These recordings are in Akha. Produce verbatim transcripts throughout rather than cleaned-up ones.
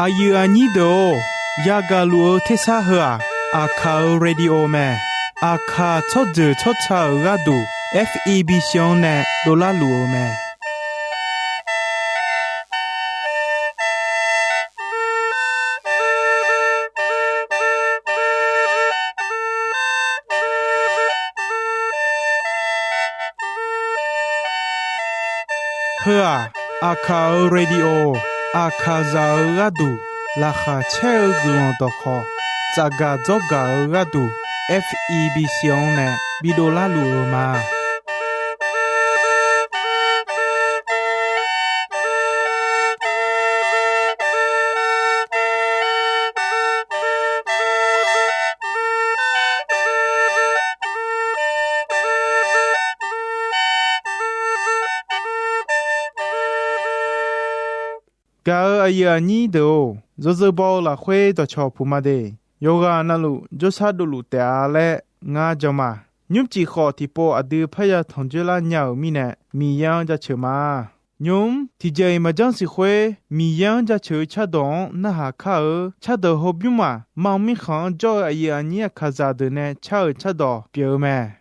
Aqyuif aqnyir deuq-or, yagaq luf-eu tersar heu-aq, Aqkaq-euq radio mae. Aqkaq tsawrjeuq tsawrca-euq gharduq, F E B C-anr nae dovlar luf-eu mae. Heu-aq, Aqkaq-euq radio, Aqkaqzaq-euq gharduq laqkhaq caer-eu guiqlanq dawqkhawq, tsafgaq dzawrgaq-eu gharduq, F E B C-anr nae bidov larluf-eu ma. Gaq-euq aqyuif aqnyir deuq-or, yawzeu baw-eu lafkhoer dawqcawq puq ma de. Yawqghaq navluf jawrshar dovluf taef-a laer ngar jan ma. Nymrcif khawf tiqpov aqdui parya tanqjoer lar nya-euq mirnae, Miqyaer-anr jaceuq ma. Nymq-mr tiqjeq-iq maqjanr siq khoer, Miqyaer-anr jaceuq-eu cardawq-anr narhaq kar-eu cardawq hawbymr maq mam mirkhanq-anr jawr-eu aqyuif aqnyir Aqkaqzaq deuq nae car-euq cardawq pyeuf-eu mae.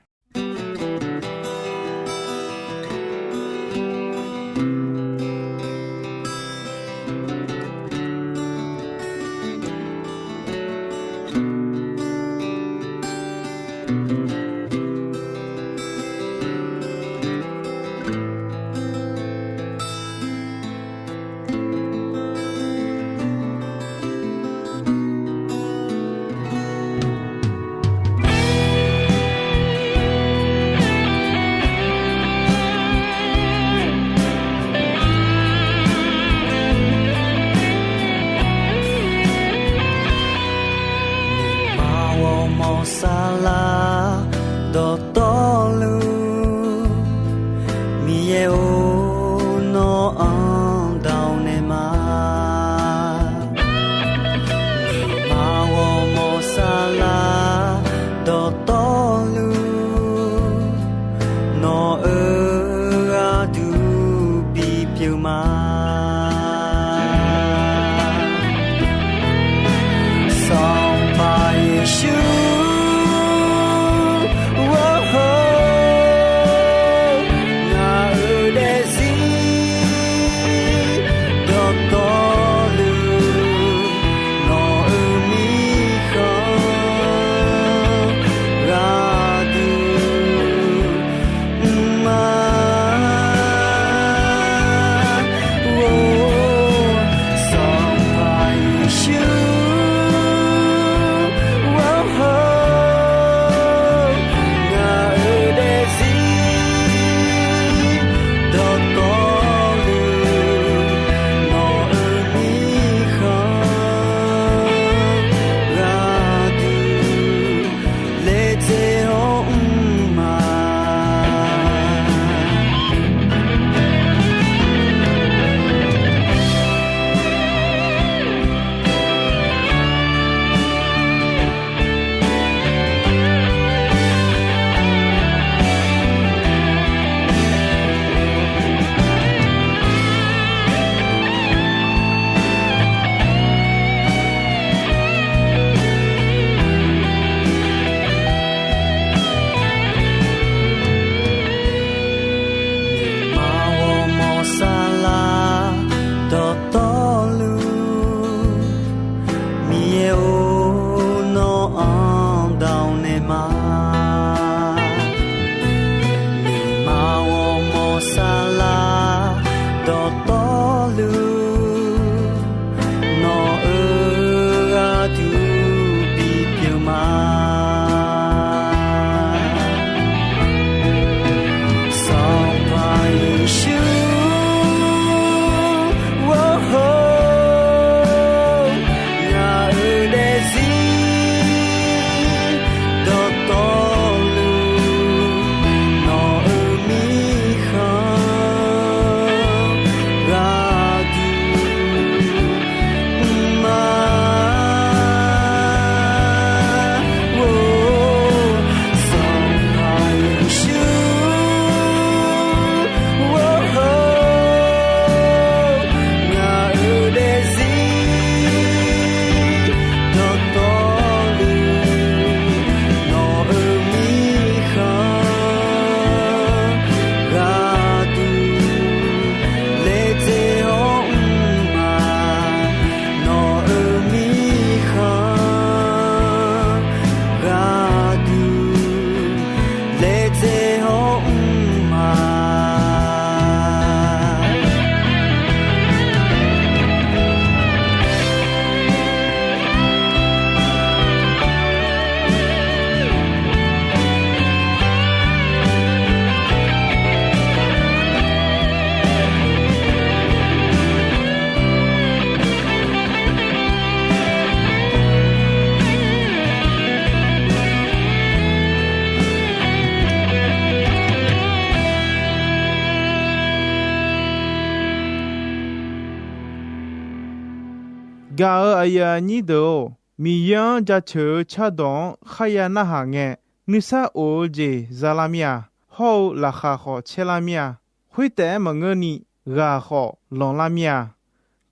Gaq-euq aqyuif aqnyir deuq-or, Miqyaer-anr jaceuq-eu cardawq-anr kharya narhaq ngae, nuisar of-eu jeq za lar mir-a. Hawr-eu laqkhaq khawf caer lar mir-a. Khoertaef-aer maqngeurni, ghaq khawf lanqlar mir-a.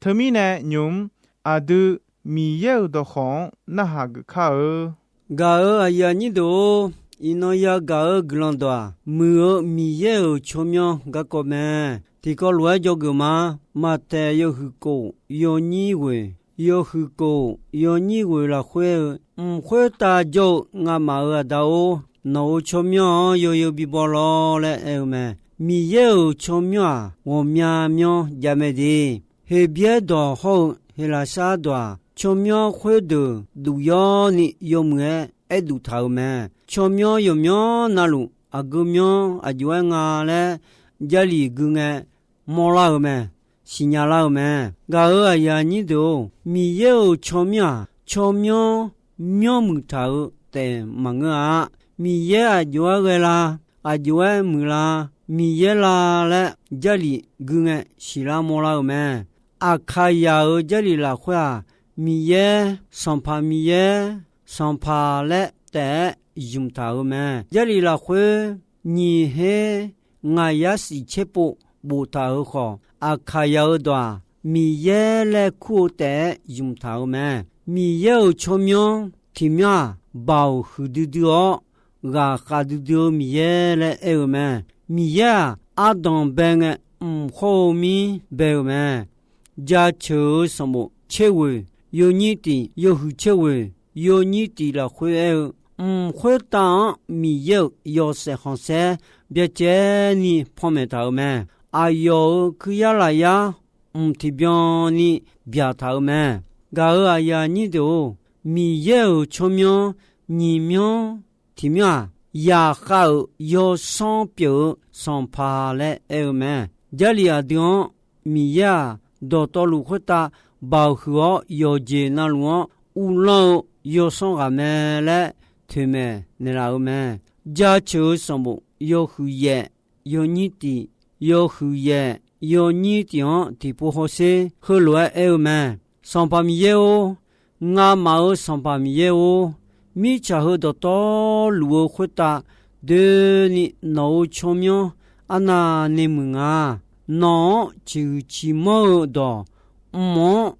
Teumirnae nymq-mr aqdui Miqyaer-euq dawqkawq-anr narhaq geuf kar-eu. Gaq-euq aqyuif aqnyir deuq-or, iqnan yagaq-eu guiqlanq dawq-aq, muiq-eu Miqyaer-euq tsawrmyanr garkawv mae. Tiqkawv lof-aer dzawgeuf ma. Maqtaeq yawhuiq kof yawnyir ghoeq, yawhuiq kof yawnyir ghoeq lafkhoer-eu, Mq khoertav jawr-eu ngamaf-euq Aqda-or, nawq-euq tsawrmyanr-anr yawzeu bibaw lawr laer aer-eu mae. Miqyaer-euq tsawrmyanr-aq, ghawqmya myanr jav mae de. Heqbyaer dawq hawr-eu Heqlaqsar dawq-aq, tsawrmyanr khoerdeuq duq yawrni yawmuiq-aer aerduf taq-euq mae. Tsawrmyanr yawqmyanr navluf aqgeu myanr aqjox-aer nga laer Jarlif gui ngae mawrlar-euq mae. Siqnya lar-euq mae. Gaq-euq aqyuif aqnyir deuq-or, Miqyaer-euq tsawrmyanr-aq, tsawrmyanr myanrmuiq taq-eu taef maqngeur-a. Miqyaer aqjox-aer ghae la, aqjox-aer muiq la, Miqyaer la laer Jarlif gui ngae siqlar mawrlar-euq mae. Aqkaqyaq-euq Jarlif lafkhoer-aq, Miqyaer, Sanqpaq Miqyaer, Sanqpaq laer taef-aer zmq taq-euq mae. Jarlif lafkhoer nyiq her ngaq yar siq tser pov boftaq-euq khawf, Aqkaqyaq-euq dawq-aq, Miqyaer laer kur-eu taef-aer zmq taq-euq mae. Miqyaer-euq tsawrmyanr tiqmyanr-aq, baoq huiqdui dui-awr, ghaqkhav duidui-eu Miqyaer laer aer-eu mae. Miqyaer-aq, ardanq bae ngae, mq hawr-eu mir bae-eu mae. Jaceuq-eu sanqbof tser ghoeq yawnyir tiq, yawhuiq tser ghoeq yawnyir tiq lafkhoer aer-eu, Mq khoertav-anr Miqyaer-euq yawshaef khanqsaer byacaevni panmaeq taq-euq mae. Aqyawf-euq kuiryar lafyar mq tiqbyan ni byaq taq-euq mae. Gaq-euq aqyuif aqnyir deuq-or, Miqyaer-euq tsawrmyanr nyiq myanr tiqmyanr-aq, yaqkhav-euq yawsanr pyeuf-eu Sanqpaq laer aer-eu mae. Jarlif aqdui-anr Miqyaer-aq, dawqtawvluf khoertav baoq huiq-awr, yawqjeq navluf-anr uvlanr-eu yawsanr ghaq mae laer toeqmaeq naeqlaf-euq mae. Jaceuq-eu sanqbof yawhuiq yaef yawnyir tiq, yawhuiq yaef yawnyir tiq-anr tiqpov hawsher heulof-aer aer-eu mae. Sanqpaq Miqyaer-or, ngamaf-euq Sanqpaq Miqyaer-or, mirtsaq heu dawqtawvluf-eu khoertav doeni nawq-euq tsawrmyanr arnavni muiq nga. Nawq-anr ciqhuiq ciqmanr-eu dawq mq-anr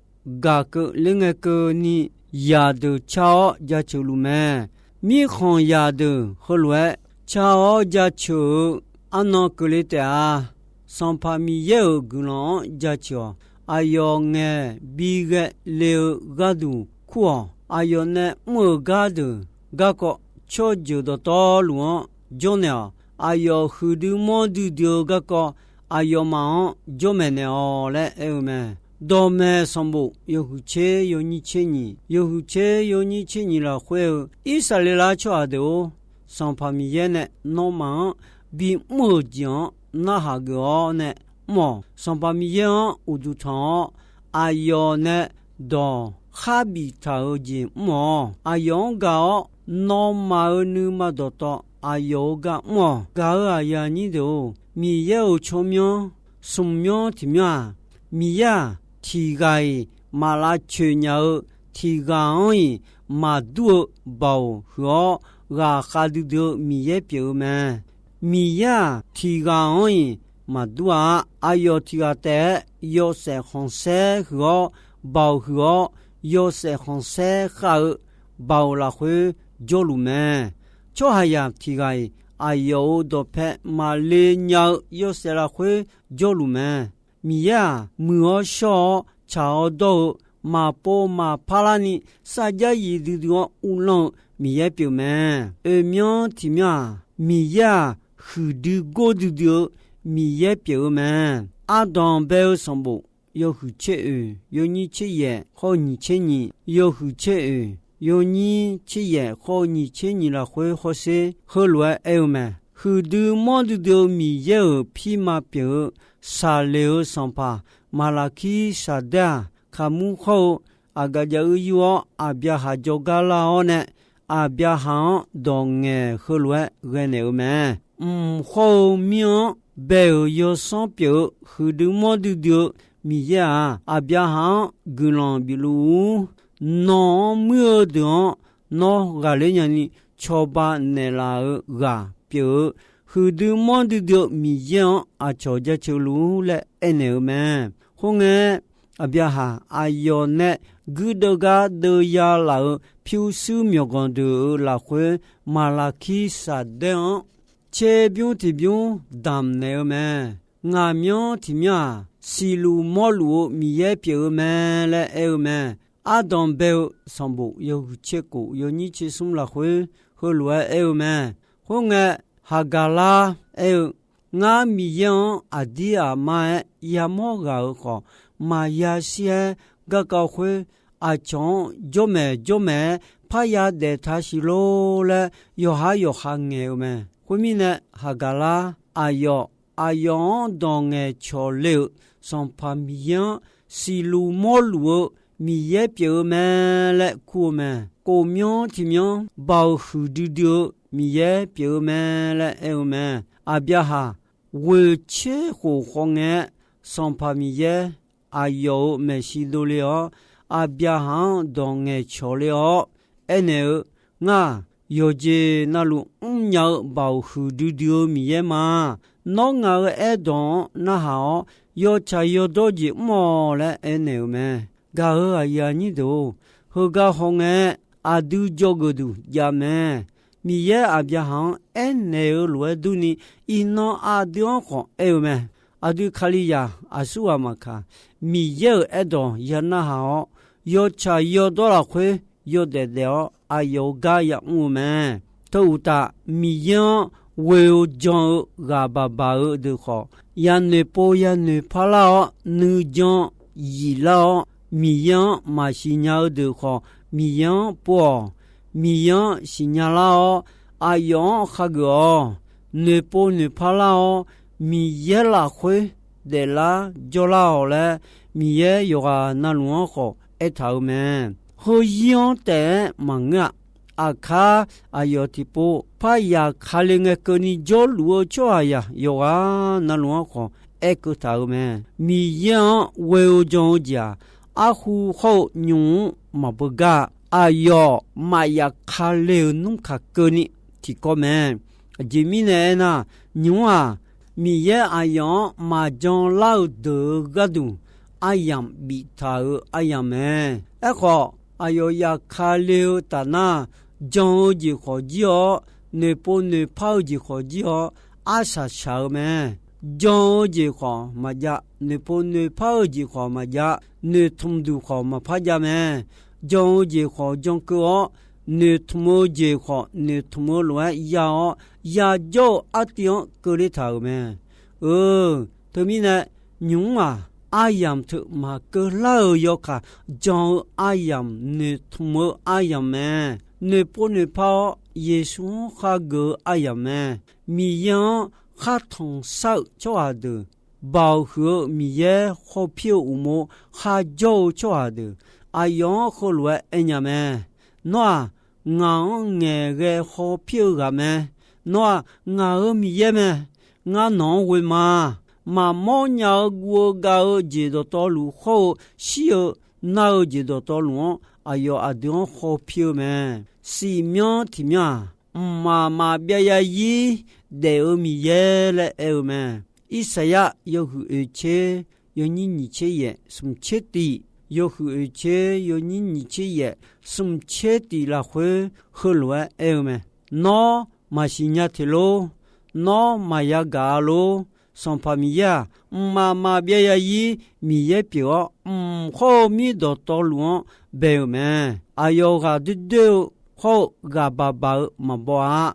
gaq keuv ler ngae keuvni, zaqdeuq car-awr jaceuq luf mae. Mirkhanq zaqdeuq heulof-aer car-awr jaceuq-eu arnan keuvle taef-a. Sanqpaq Miqyaer-euq guiqlanq-anr jaceuq-awq. Aqyawf ngaeq bi ghae le-eu gharduq kur-awq. Aqyawf nae mr-euq gardeuq garkawv tsawrjeuq dawqtawvluf-anr jawrnaeq-awq. Aqyawf huiqdui manrdui dui-eu garkawv aqyawfmaf-anr jawrmaeq naeq-awq laer aer-eu mae. Dawqmaeq sanqbof yawhuiq tser yawnyir tser nyiq, yawhuiq tser yawnyir tser nyiq lafkhoer-eu, Irsaqleqlav tsawrhaq deuq-or, Sanqpaq Miqyaer nae nawmaf-anr bimr-euq jeq-anr narhaq geuf-awr nae mr-awq. Sanqpaq Miqyaer-anr uqduq tanq-awr, aqyawf nae dawq kharbif taq-euq jeq mr-awq. Aqyawf-anr gaq-awr, nawmaf-euq nuima dawqtawv aqyawf-euq gar mr-awq. Gaq-euq aqyuif aqnyir deuq-or, Miqyaer-euq tsawrmyanr smq myanr tiqmyanr-aq, Miqyaer-aq, tiq ghaq-iq maq lavcoeq nya-eu, tiq ghaq-anr-iq maqdur-eu baoq huiq-awr, ghaqkhav duidui-eu Miqyaer pyeuf-eu mae. Miqyaer-aq, tiq ghaq-anr-iq maqdur-a. Aqyawf tiq ghaq taef-aer yawshaef khanqsaer huiq-awr, baoq huiq-awr, yawshaef khanqsaer khav-eu baoq lafkhoer jawrluf mae. Tsawrhaqzaq tiq ghaq-iq aqyawf-euq dawqpae maqle nya-eu yawshaef lafkhoer jawrluf mae. Miqyaer-aq, muiq-awr shawr-awr tsaq-awr dawr-eu, maqpov maqpar larni sarjax zif duidui-awr uvlanr-eu Miqyaer pyeuf mae. Oeq myanr tiq myanr-aq, Miqyaer-aq, huiqdui gor duidui-eu Miqyaer pyeuf-eu mae. Ardanq bae-eu sanqbof yawhuiq tser oeq yawnyir tser yaef khawr-eu nyiq tser nyiq, yawhuiq tser oeq yawnyir tser yaef khawr-eu nyiq tser nyiq lafkhoer hawsher heulof-aer aer-eu mae. Huiqdui manrdui dui-eu Miqyaer-euq pirma pyeuf-eu saqleq-eu sanqpaq Maqlaqkir Saqdaer-aq, kaqmur khawr-eu Aqgaqjav uir yur-awr, Aqbyaqhaq jawrgar lar-awr nae, Aqbyaqhaq-anr dawq ngaeq heulof-aer ghae naeq-eu mae. Mq khawr-eu mir-anr bae-euq yawsanr pyeuf-eu huiqdui manrdui dui-eu Miqyaer-aq, Aqbyaqhaq-anr guiqlanq bifluf-ur. Nawq-anr muir-eu deuq-anr nawr ghaqler nyani, cawba naeqlaf-euq ghaq pyeuf-eu, huiqdui mawrdui dui-eu Miqyaer-anr aqcawq jaceuq luf-ur laer aernaeq-eu mae. Khoerngae, Aqbyaqhaq aqyawf nae guirdeuv gar deuv ya laf-euq pyurshuir myawqganq deuq-euq lafkhoer, Maqlaqkir saqdaer-anr tserbymr tiqbymr damq naeq-eu mae. Ngaq myanr tiq myanr-aq, siqluf mawrluf-eu Miqyaer pyeuf-eu mae laer aer-eu mae. Ardanq bae-eu sanqbof yawhuiq tser kof yawnyir tser smr lafkhoer heulof-aer aer-eu mae. Khoerngae, Haqgaqlar aer-eu, Ngar Miqyaer-anr aqdir aqmar-aer yamawr ghaq-euq khawf, maqya shir-aer garkawv khoer, aqcawq-anr jawrmaeq jawrmaeq-aer parya daef taq siq lor laer, yawqhar yawqha ngaeq-eu mae. Khoermirnae, Haqgaqlar aqyawf, aqyawf-anr dawq ngaeqcawq le-euq Sanqpaq Miqyaer-anr siqluf mawrluf-eu Miqyaer pyeuf-eu mae laer kur-eu mae. Kof myanr tiq myanr, baoq huiqdui dui-eu Miqyaer pyeuf-eu mae laer aer-eu mae. Aqbyaqhaq ghoeq tser khof khawf ngae-aer, Sanqpaq Miqyaer aqyawf-euq maeqshi dovle-awr, Aqbyaqhaq-anr dawq ngaeqcawq le-awr aernaeq-eu, Ngar-aq, yawqjeq navluf mrnya-eu baoq huiqdui dui-eu Miqyaer ma. Nawr ngaq-euq aerdawq-anr narhaq-awr, yawtsaq yawdawr jeq mr-awq laer aernaeq-eu mae. Gaq-euq aqyuif aqnyir deuq-or, heugar hawngae-aer aqdui jawrgeuf duq jav mae. Miqyaer Aqbyaqhaq-anr aernaeq-eu lof-aer durni, iqnan aqdui-anr khawf aer-eu mae. Aqdui Kalizaq aqsurghaq maqkaq, Miqyaer-euq aerdawq ya narhaq-awr, yawtsaq yawdawr lafkhoer yawdaef daef-awr aqyawf-euq gar yamr-eu mae. Teu uqtaf, Miqyaer-anr ghoe-eu jan-eu ghaq baq baq-eu deuq khawf, yanoeq pov yanoeq parlar-awr nuijan yiflar-awr, Miqyaer-anr maqsiq nya-eu deuq khawf, Miqyaer-anr pov-awq. Miqyaer-anr siqnya lar-awr, aqyawf-anr khageuf-awq. Noeqpov noeqpar lar-awr, Miqyaer lafkhoer daeflar jawrlar-awq laer, Miqyaer yawqghaq navluf-anr khawf aertaq-euq mae. Heuzir-anr taef-aer maqngeur-a. Aqkar aqyawf tiqpov parya kale ngae keuvni jawrluf-eu tsawrhaqzaq yawqghaq navluf-anr khawf aerkeuv taq-euq mae. Miqyaer-anr ghoe-eu jan-eu jeq-aq, arhu hawr-eu nymq-mr maqbeugar-a. Aqyawf maqya kale-euq nmr kaq keuvni tiqkawv mae. Aqjeq mirnae aernar, nymq-mr-aq, Miqyaer aqyawf-anr maqjan lar-eu deuq-euq gharduq aryamq biftaq-euq aryamq mae. Aerkhawf, aqyawf ya kale-eu tafnar, jan-eu jeq khawf jir-awr, noeqpov noeqpar-eu jeq khawf jir-awr, arsaq shaq-eu mae. Jan-eu jeq khawf maqjav, noeqpov noeqpar-eu jeq khawf maqjav, noeqtmq duq khawf maqpar jav mae. Jan-eu jeq khawf jankeuv-awr, noeqtmq-eu jeq khawf noeqtmq-eu lof-aer ya-awr, yajawr-eu artiv-anr keuvle taq-euq mae. Eu, teumirnae, nymq-mr-aq, aryamq teu maqkeuv lar-euq yawkaq, jan-eu aryamq, noeqtmq-eu aryamq mae. Noeqpov noeqpar-awr Yeqsur-anr khageuf-eu aryamq mae. Miqyaer-anr khartanq shar-eu tsawrhaq deuq, baoq huiq-eu Miqyaer hawpir-eu uqmov kharjawr-eu tsawrhaq deuq, aqyawf-anr heulof-aer aernya mae. Nawr-aq, ngaq-anr ngaeqghae hawpir-eu ghaq mae. Nawr-aq, ngaq-euq Miqyaer mae. Ngar nawq-anr ghoe ma. Maqmawr nya-eu guv-eu gav-eu jeq dawqtawvluf hawr-eu shir-eu nar-eu jeq dawqtawvluf-anr aqyawf aqdui-anr hawpir-eu mae. Siqmyanr tiqmyanr-aq, mqmaq maqbyav yazir daef-eu Miqyaer laer aer-eu mae. Irsaqyar yawhuiq oeq tser yawnyir nyiq tser yaef smq tser tiq, yawhuiq oeq tser yawnyir nyiq tser yaef smq tser tiq lafkhoer heulof-aer aer-eu mae. Nawr maqsiq nya teq lor. Nawr maqya gaq-a lor. Sanqpaq Miqyaer-aq, mqmaq maqbyav yazir Miqyaer pyeuf-awr, mq hawr-eu mir dawqtawvluf-anr bae-euq mae. Aqyawf ghaq doer doer-eu hawr-eu ghaq baq baq-eu maqbaw-a.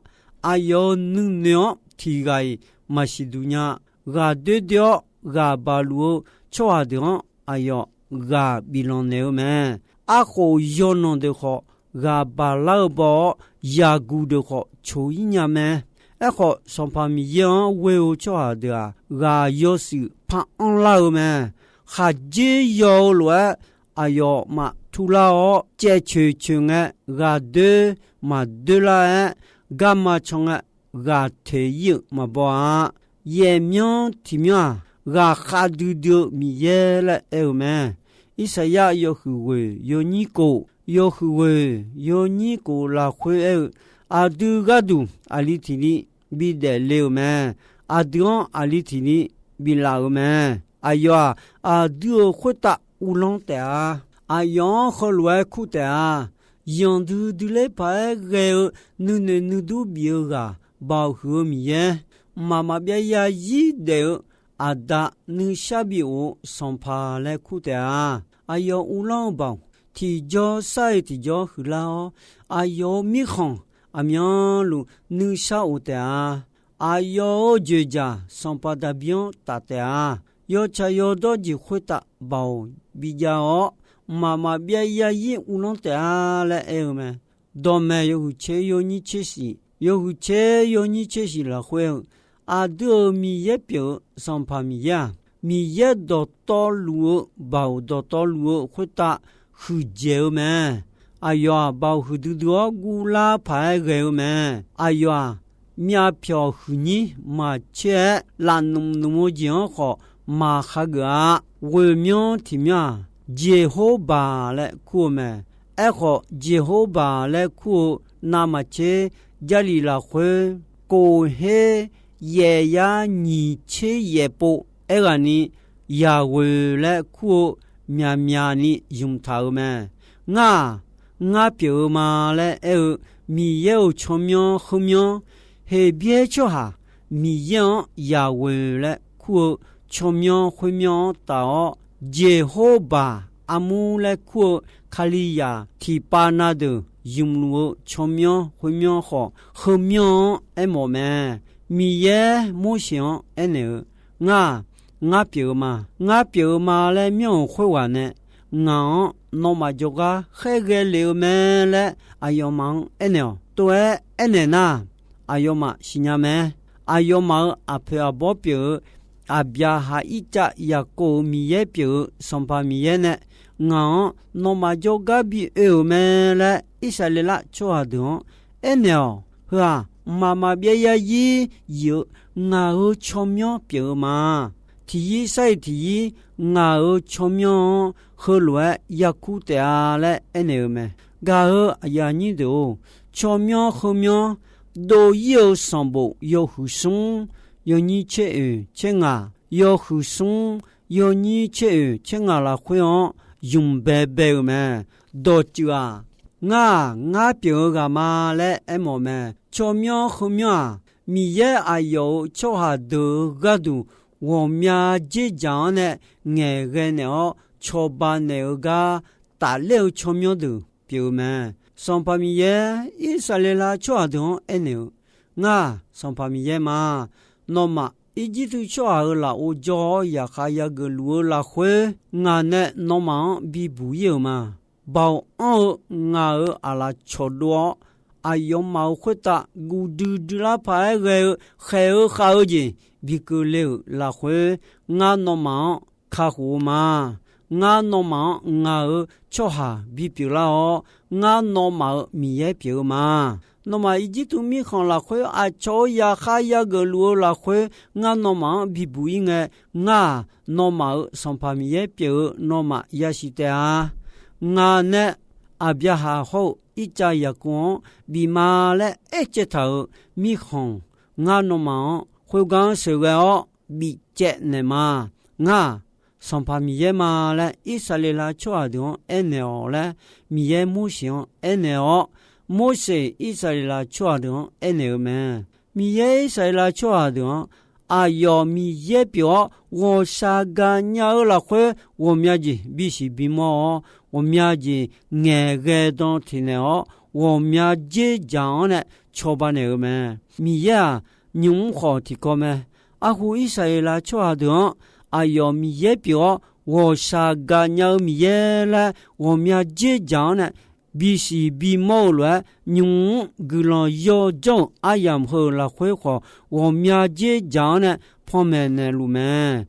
Aqyawf-euq nuinoeq-anr tiq ghaq-iq maqsiq duq nya. Ghaq doer doer-awr ghaq baq luf-eu tsawrhaq deuq-anr aqyawf ghaq biflanq naeq-eu mae. Arkhof yawnanq deuq khawf ghaq baq lar-eu baw-awr, yaqguq deuq khawf coq-ir nya mae. Aerkhawf, Sanqpaq Miqyaer-anr ghoe-eu tsawrhaq deuq-aq, ghaq yawshuif par anrlar-eu mae. Khaqdzer yaw-eu lof-aer aqyawfmaf turlar-awr, caevcoeq coeq ngae, ghaq doer maq doer lar-aer, garma can ngae, ghaq teq-ir-euq maqbaw-a. Yaefmyanr tiqmyanr-aq, ghaqkhav duidui-eu Miqyaer laer aer-eu mae. Irsaqyar yawhuiq ghoeq yawnyir kof, yawhuiq ghoeq yawnyir kof lafkhoer aer-eu, aqdui gharduq aqli tiq li bidaef le-euq mae. Aqdui-anr aqli tiq li bilaf-euq mae. Aqyawf-aq, aqdui-euq khoertav uvlanr taef-a. Aqyawf-anr heulof-aer kur taef-a. Yanqdui dui ler paq-aer ghae-eu nuinoeq nuidur bif-eu ghaq, Baoq huiq-eu Miqyaer, mqmaq maqbyav yarzir daef-eu Aqda, nuishar bi of-eu Sanqpaq laer kur taef-a. Aqyawf uvlanr-eu Baoq tiqjawr sar-iq tiqjawr huiqlar-awr, aqyawf-euq mirkhanq aqmyanluf nuishar of taef-a. Aqyawf-euq joeqjaq Sanqpaq Daqbir-anr taf taef-a. Yawtsaq yawdawr jeq khoertav Baoq bijav-awr, mqmaq maqbyav yarzir uvlanr taef-a laer aer-eu mae. Dawqmaeq yawhuiq tser yawnyir tser shif, yawhuiq tser yawnyir tser shif lafkhoer-eu, aqdui-euq Miqyaer pyeuf-eu Sanqpaq Miqyaer-aq, Miqyaer dawqtawvluf-eu Baoq dawqtawvluf-eu khoertav huiqdzaeq-eu mae. Aqyawf-aq, Baoq huiqdui dui-awr guvlar paq-aer ghae-eu mae. Aqyawf-aq, myavpyawq huiqnyir maqtser-aer lafnmq nmq-eu jeq-anr khawf maqkhageuf-a. Ghoeqmyanr tiq myanr-aq, Jeqhorbaq laer kur-eu mae. Aerkhawf, Jeqhorbaq laer kur-eu navmaqtser Jarlif lafkhoer kof her yaef yar nyiq tser yaef pov aerghaqni, Yaqghoeq laer kur-eu myaqmyaq ni ymq taq-euq mae. Ngar-aq, ngar pyeuf-eu ma laer aer-eu Miqyaer-euq tsawrmyanr khoermyanr, Heqbyaer tsawrhaq Miqyaer-anr Yaqghoeq laer kur-eu tsawrmyanr khoermyanr-anr taf-awr, Jeqhorbaq armur laer kur-eu Kalizaq tiqpav na deuq ymqluf-eu tsawrmyanr khoermyanr khawf, heumyanr-anr aermawf mae. Miqyaer Morseq-anr aernaeq-eu, Ngar-aq, ngar pyeuf-eu ma. Ngar pyeuf-eu ma laer myanr-euq khoerghaq nae, ngaq-anr nawmaf jawrgar khaerghae lef-eu mae laer aqyawfmaf-anr aernaeq-awq. Tov-aer aernaeq nar, aqyawfmaf siqnya mae. Aqyawfmaf-euq aqpoeq aqbawr pyeuf-eu Aqbyaqhaq, Irtsav, Yaqkov-euq Miqyaer pyeuf-eu Sanqpaq Miqyaer nae ngaq-anr nawmaf jawrgar bi oe-euq mae laer Irsaqleqlav tsawrhaq deuq-anr aernaeq-awq. Heu-aq, mqmaq maqbyav yarzir yif-eu ngaq-euq tsawrmyanr pyeuf-eu ma. Tiqyir sar-iq tiqyir ngaq-euq tsawrmyanr-anr heulof-aer yarkur taef-a laer aernaeq-eu mae. Gaq-eu aqyuif aqnyir deuq-or, tsawrmyanr heumyanr dov-ir-eu sanqbof yawhuiq smr yawnyir tser oeq tser ngaq, yawhuiq smr yawnyir tser oeq tser ngaq lafkhoer-anr ymq baebae-euq mae. Dawqtsuif-aq, Ngar-aq, ngar pyeuf-eu ghaq ma laer aermawf mae. Tsawrmyanr heumyanr-aq, Miqyaer aqyawf-euq tsawrhaq deuq-euq gharduq ghawqmya dzerdzaq-anr nae ngaeqghae naeq-awr cawba naeq-eu gar tafler-eu tsawrmyanr deuq pyeuf-eu mae. Sanqpaq Miqyaer Irsaqleqlav tsawrhaq deuq-anr aernaeq-eu, Ngar-aq, Sanqpaq Miqyaer ma. Nawmaf Irjirtuv tsawrhaq-euq lafov jawr-awr yaqkhav yageuf luf-eu lafkhoer, ngaq nae nawmaf-anr bibuq-ir-euq ma. Baoq anr-eu ngaq-euq aqlaf cawqdov-awr, aqyawfmaf-euq khoertav guv duidui lar paq-aer ghae-eu khaeq-eu khav-eu jeq bi keuvle-euq lafkhoer, ngar nawmaf-anr kakhof-eu ma. Ngar nawmaf-anr ngaq-euq tsawrhaq bipyeuf lar-awr, ngar nawmaf-euq Miqyaer pyeuf-eu ma. Nawmaf Irjirtuv mirkhanq lafkhoer aqcawq-euq yaqkhav yageuf luf-eu lafkhoer, ngar nawmaf-anr bibuq-ir ngae, ngar-aq, nawmaf-euq Sanqpaq Miqyaer pyeuf-eu nawmaf yasiq taef-a. Ngaq nae Aqbyaqhaq hawr-eu Irtsav Yaqkov-anr bif ma laer aercaev taq-euq mirkhanq, ngar nawmaf-anr khoergar-anr sheuqghae-awr bif caev naeq ma. Ngar-aq, Sanqpaq Miqyaer ma laer Irsaqleqlav tsawrhaq deuq-anr aernaeq-awq laer Miqyaer Morseq-anr aernaeq-awr, Morseq Irsaqleqlav tsawrhaq deuq-anr aernaeq-eu mae. Miqyaer Irsaqleqlav tsawrhaq deuq-anr, aqyawf Miqyaer pyeuf-awr ghawqshaq gaqnya-eu lafkhoer ghawqmya jeq bisiq bimawr-awr, ghawqmya jeq ngaeqghae dan teqnaeq-awr, ghawqmya dzerdzaq-anr nae cawba naeq-eu mae. Miqyaer-aq, nymq-mr khawf tiqkawv mae. Arhu Irsaqleqlav tsawrhaq deuq-anr, aqyawf Miqyaer pyeuf-awr ghawqshaq gaqnya-eu Miqyaer laer ghawqmya dzerdzaq-anr nae bisiq bimawr-eu lof-aer, nymq-mr guiqlanq yawdzanr-euq aryamq heu lafkhoer khawf, ghawqmya dzerdzaq-anr nae panmaeq naeqluf mae.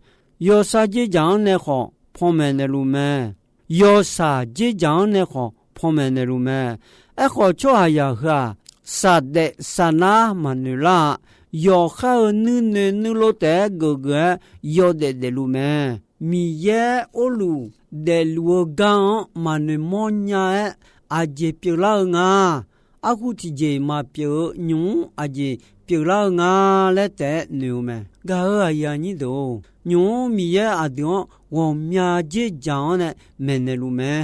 Yawsar dzerdzaq-anr nae khawf panmaeq naeqluf mae. Yawshaq dzerdzaq-anr nae khawf panmaeq naeqluf mae. Aerkhawf, tsawrhaqzaq heu-aq, saqdaef saqnar maqnoeq lar-a. yawqkhar-euq nuinoeq nuilov taef-aer geufgeuf-aer yawdaef daefluf mae. Miqyaer orluf daefluf-eu gar-anr maqnoeq mawrnya-aer, aqjeq pyeuflar-eu nga. Arhu tiqjeq maqpyeuf-eu nymq-mr aqjeq pyeuflar-eu nga laer taef-aer noeq-eu mae. Gaq-euq aqyuif aqnyir deuq-or, nymq-mr Miqyaer aqdui-anr ghawqmya dzerdzaq-anr nae maeqnaeq luf mae.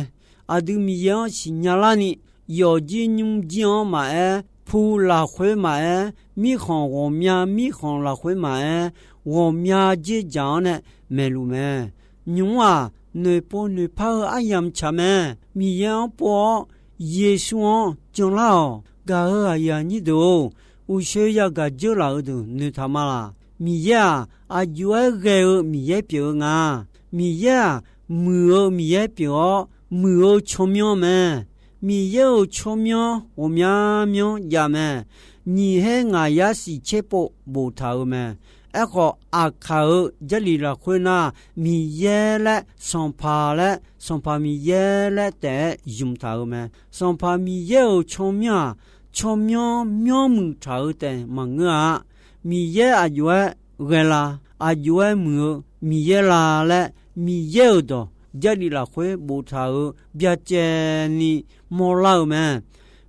Aqdui Miqyaer-anr siqnya larni, yawqjir nymrjir-anr maqaer, pu lafkhoer maqaer, mirkhanq ghawqmya mirkhanq lafkhoer maqaer, ghawqmya dzerdzaq-anr nae maeqluf mae. Nymq-mr-aq, noeqpov noeqpar-eu aryamq tsaq mae. Miqyaer-anr pov-awr, Yeqsur-anr janlar-awq. Gaq-euq aqyuif aqnyir deuq-or, uqshoe yagaq dzeurlaf-eu deuq noeqtaq ma laq. Miqyaer-aq, aqjox-aer ghae-eu Miqyaer pyeuf-eu nga. Miqyaer-aq, muiq-eu Miqyaer pyeuf-awr, muiq-eu tsawrmyanr mae. Miqyaer-euq tsawrmyanr ghawqmya myanr jav mae. Nyiq her ngaq yar siq tser pov boftaq-euq mae. Aerkhawf, aqkaq-euq Jarlif lafkhoer nar, Miqyaer laer, Sanqpaq laer, Sanqpaq Miqyaer laer taef-aer zmqtaq-euq mae. Sanqpaq Miqyaer-euq tsawrmyanr-aq, tsawrmyanr myanrmuiq taq-eu taef maqngeur-a. Miqyaer aqjox-aer ghae la? Aqjox-aer muiq-eu Miqyaer la laer, Miqyaer-euq dawq Jarlif lafkhoer boftaq-euq byacaevni mawrlar-eu mae.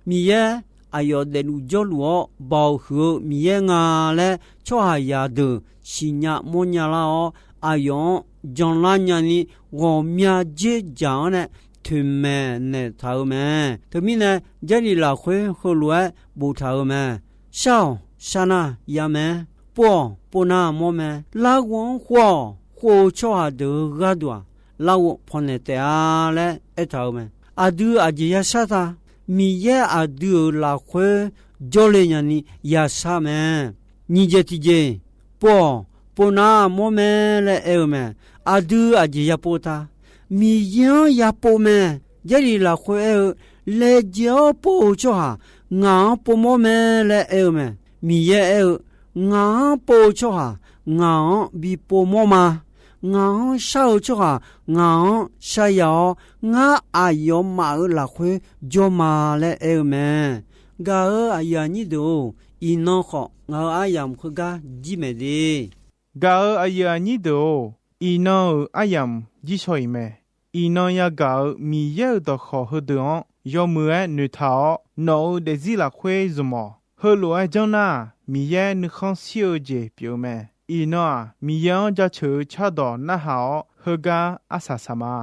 Miqyaer aqyawf daefluf jawrluf-awr baoq huiq-eu Miqyaer nga laer tsawrhaqzaq deuq siqnya mawrnya lar-awr, aqyawf-anr janlar nyani ghawqmya dzerdzaq-anr nae toeqmaeq naeqtaq-eu mae. Teumirnae, Jarlif lafkhoer heulof-aer boftaq-euq mae. Shar-awq, sharnar ya mae. Pov-awq, povnar mawr mae. Larghov-anr khov-awq, khov-eu tsawrhaq deuq-euq gharduq-aq, larghov pawnaeq taef-a laer aertaq-euq mae. Aqdui aqjeq yashar ta? Miqyaer aqdui-euq lafkhoer jawrle nyani yashar mae. Nyiq jeq tiqjeq, pov-awq, povnar mawr mae laer aer-eu mae. Aqdui aqjeq yapov ta? Miqyaer-anr yapov mae. Jarlif lafkhoer aer-eu, laejae-awr pov-eu tsawrhaq ngaq-anr povmawr mae laer aer-eu mae. Miqyaer aer-eu, ngaq-anr pov-eu tsawrhaq ngaq-anr bipov mawr ma. Ngaq-anr shar-eu tsawrhaq ngaq-anr sharya-awr, ngar aqyawfmaf-euq lafkhoer jawr ma laer aer-eu mae. Gaq-euq aqyuif aqnyir deuq-or, iqnan khawf ngaq-euq aryamq heugar jir maeq de. Gaq-euq aqyuif aqnyir deuq-or, iqnan-euq aryamq jir shaw-iq mae. Iqnan yagaq-euq Miqyaer-euq dawqkawq heudeuq-anr yawmuiq-aer noeqtaq-awr, nawq-euq daefzir lafkhoer zmq-awq. Heulof-aer janr nar-aq, Miqyaer nuikhanr shir-eu jeq pyeuf-eu mae. Iqnan-aq, Miqyaer-anr jaceuq-eu cardawq narhaq-awr, heugar arsaq saq ma.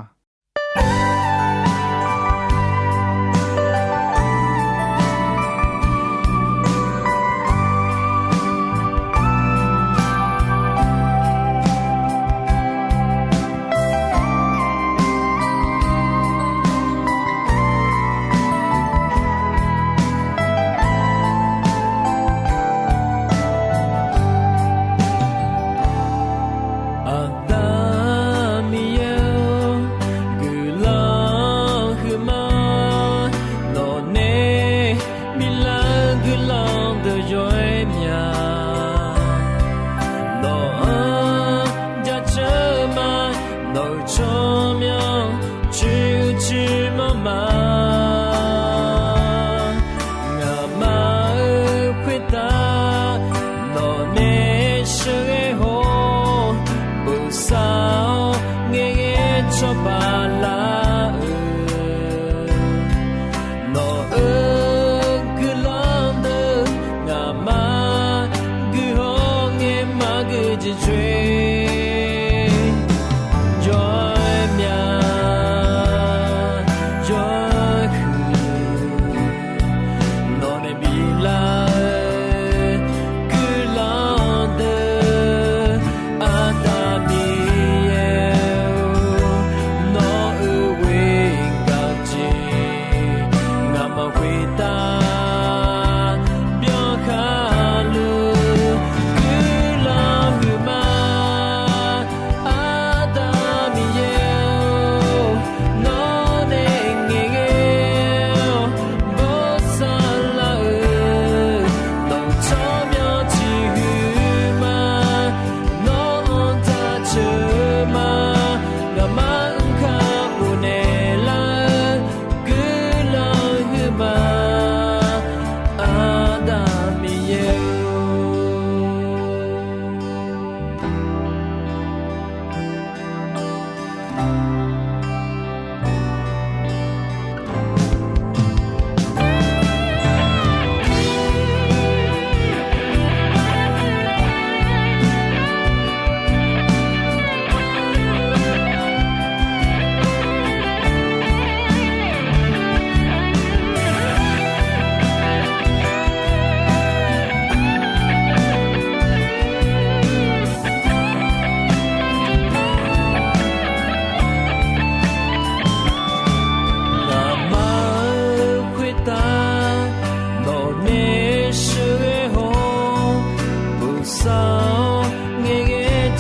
Aqda Miqyaer-or, guiqlanq huiqma, nawqnae biflar-eu guiqlanq deuq yawr-aer mya. Nawq-anr jaceuq-eu ma, nawq-euq tsawrmyanr coer-eu coer mawr ma. Ngaqma-euq khoertav nawqnae sheuqghae haw-awr, bosav-awr ngaeqghae cawba lar-eu, nawq-euq guiqlanq deuq ngaqma guihaw ngae maqgui jeq coer, jawr-aer mya, jawr-aer huiq. Nawqnae biflar-eu guiqlanq deuq, Aqda Miqyaer-or, nawq-euq ghoer gaq-eu jeq ngaqma khoertav byankhar luf guiqlanq huiqma.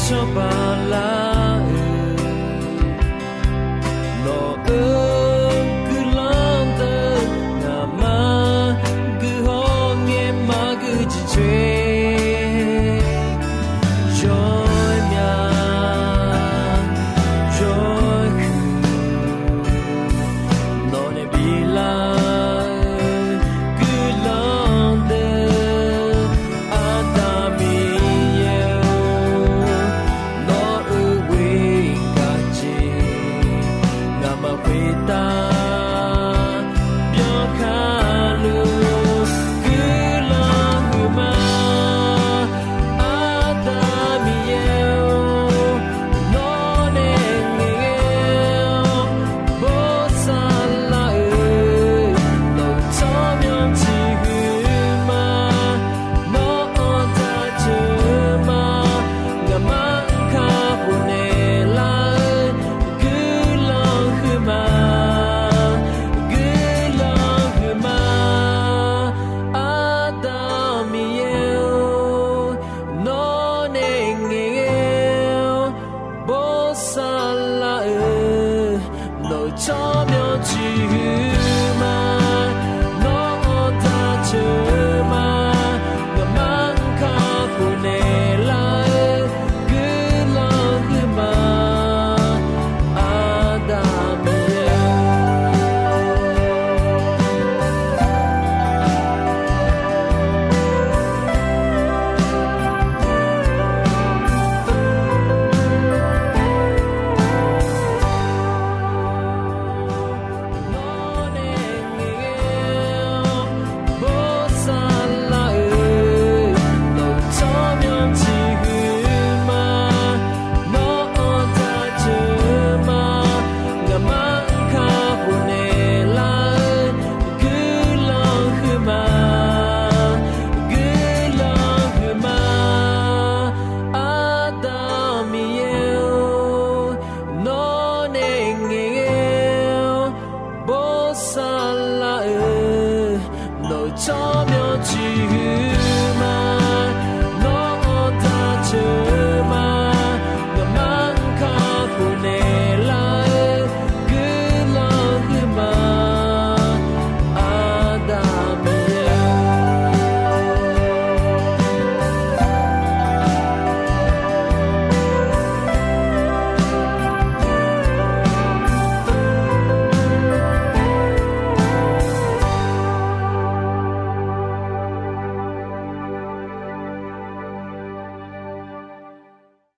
jawrba